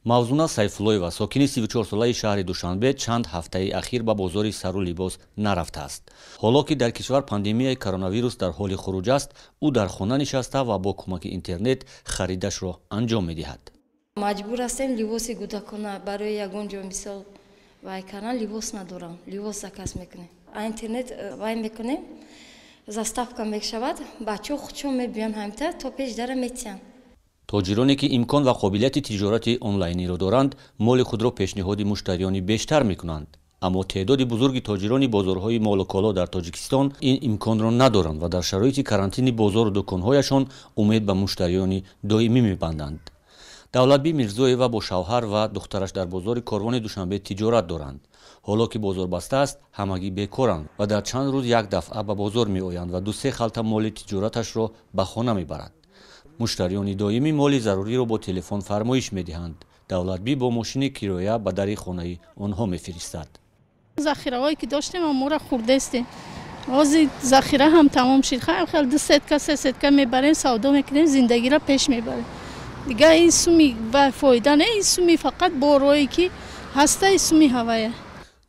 Мавзуна Сайфуллоева, сокини 34-солаи шаҳри Душанбе, чанд ҳафтаи ахир ба бозори сару либос нарафтааст. Ҳоло ки дар кишвар пандемияи коронавирус дар ҳоли хуруҷ аст, ӯ дар хона нишаста ва бо кӯмаки интернет харидашро анҷом медиҳад. Маҷбур ҳастем либоси кӯдакона барои ягон ҷо мисол вай кардан, либос надорам, либос заказ мекунем. Интернет вай мекунем, доставка мешавад, бачаҳо худшон мебиён ҳамита то пеш дара метиҳанд. Тоҷироне ки имкон ва қобилияти тиҷорати онлайниро доранд, моли худро пешниҳоди муштариёни бештар мекунанд. Аммо теъдоди бузурги тоҷирони бозорҳои молу коло дар Тоҷикистон ин имконро надоранд ва дар шароити карантини бозору дуконҳояшон умед ба муштариёни доимӣ мебанданд. Давлатбӣ Мирзоева бо шавҳар ва духтараш дар бозори Корвони Душанбе тиҷорат доранд. Ҳоло ки бозор баста аст, ҳамагӣ бекоранд ва дар чанд рӯз як дафъа ба бозор меоянд ва ду-се халта моли тиҷораташро ба хона мебарад. Муштариёни доимӣ моли заруриро бо телефон фармоиш медиҳанд. Давлатбӣ бо мошини кироя ба дари хонаи онҳо мефиристад. Захираҳое ки доштем, амора хӯрдестем. Ҳозир захира ҳам тамом шид. Хел ду сетка, се сетка мебарем, савдо мекунем, зиндагиро пеш мебарем. Дигар ин суми фоида не, ин суми фақат борое ки ҳаста, ин суми ҳавая.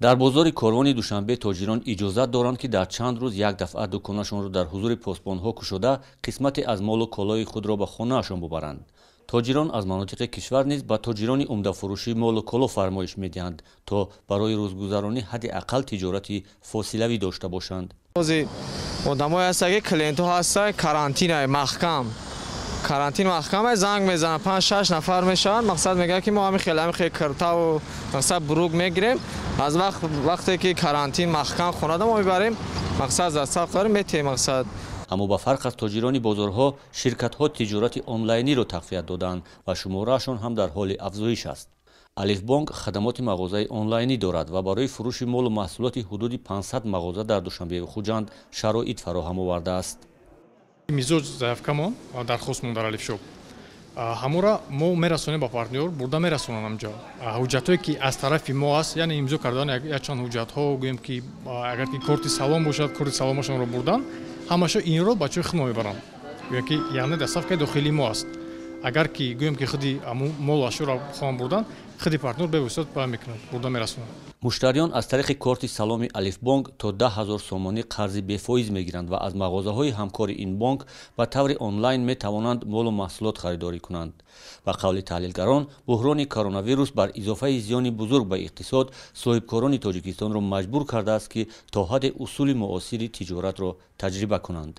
Дар бозори Корвони Душанбе тоҷирон иҷозат доранд, ки дар чанд рӯз як дафъа дуконашонро дар ҳузури посбонҳо кушода, қисмате аз молу колои худро ба хонаашон бубаранд. Тоҷирон аз манотиқи кишвар низ ба тоҷирони умдафурӯшӣ молу коло фармоиш медиҳанд, то барои рӯзгузаронӣ ҳадди ақал тиҷорати фосилавӣ дошта бошанд. Ҳозир одамое ҳастанд, ки клиентҳо ҳастанд, карантинае маҳкам, карантин маҳкам, занг мезананд, 5-6 нафар мешаванд, мақсад мегӯяд, ки мо ҳамин хел, ҳамин хел киртаву мақсад брюк мегирем. Аз вақте ки карантин маҳкам, хонада мо мебарем, мақсад доставка дорем, метиҳем мақсад. Аммо ба фарқ аз тоҷирони бозорҳо, ширкатҳо тиҷорати онлайниро тақвият додаанд ва шумораашон ҳам дар ҳоли афзоиш аст. Алифбонк хадамоти мағозаи онлайнӣ дорад ва барои фурӯши молу маҳсулоти ҳудуди 500 мағоза дар Душанбеву Хуҷанд шароит фароҳам овардааст. Мизоҷ заявкамон, дархостмон дар Алифшоп, ҳамора мо мерасонем ба партнёр, бурда мерасонанд ҳамҷо. Ҳуҷҷатҳое ки аз тарафи мо аст, яъне имзо кардан якчанд ҳуҷҷатҳо, гӯем ки агар ки корти салом бошад, корти саломашонро бурдан, ҳамаашо инро бачаҳои худ мо мебаранд, гӯем ки яъне доставкаи дохилии мо аст. Агар ки гӯем ки худи молу ашёро хоҳам бурдан, худи партнёр бевосита ба мекунад, бурда мерасонад. Муштариён аз тариқи корти саломи Алифбонк то 10 000 сомонӣ қарзи бефоиз мегиранд ва аз мағозаҳои ҳамкори ин бонк ба таври онлайн метавонанд молу маҳсулот харидорӣ кунанд. Ба қавли таҳлилгарон, буҳрони коронавирус бар изофаи зиёни бузург ба иқтисод, соҳибкорони Тоҷикистонро маҷбур кардааст, ки то ҳадде усули муосири тиҷоратро таҷриба кунанд.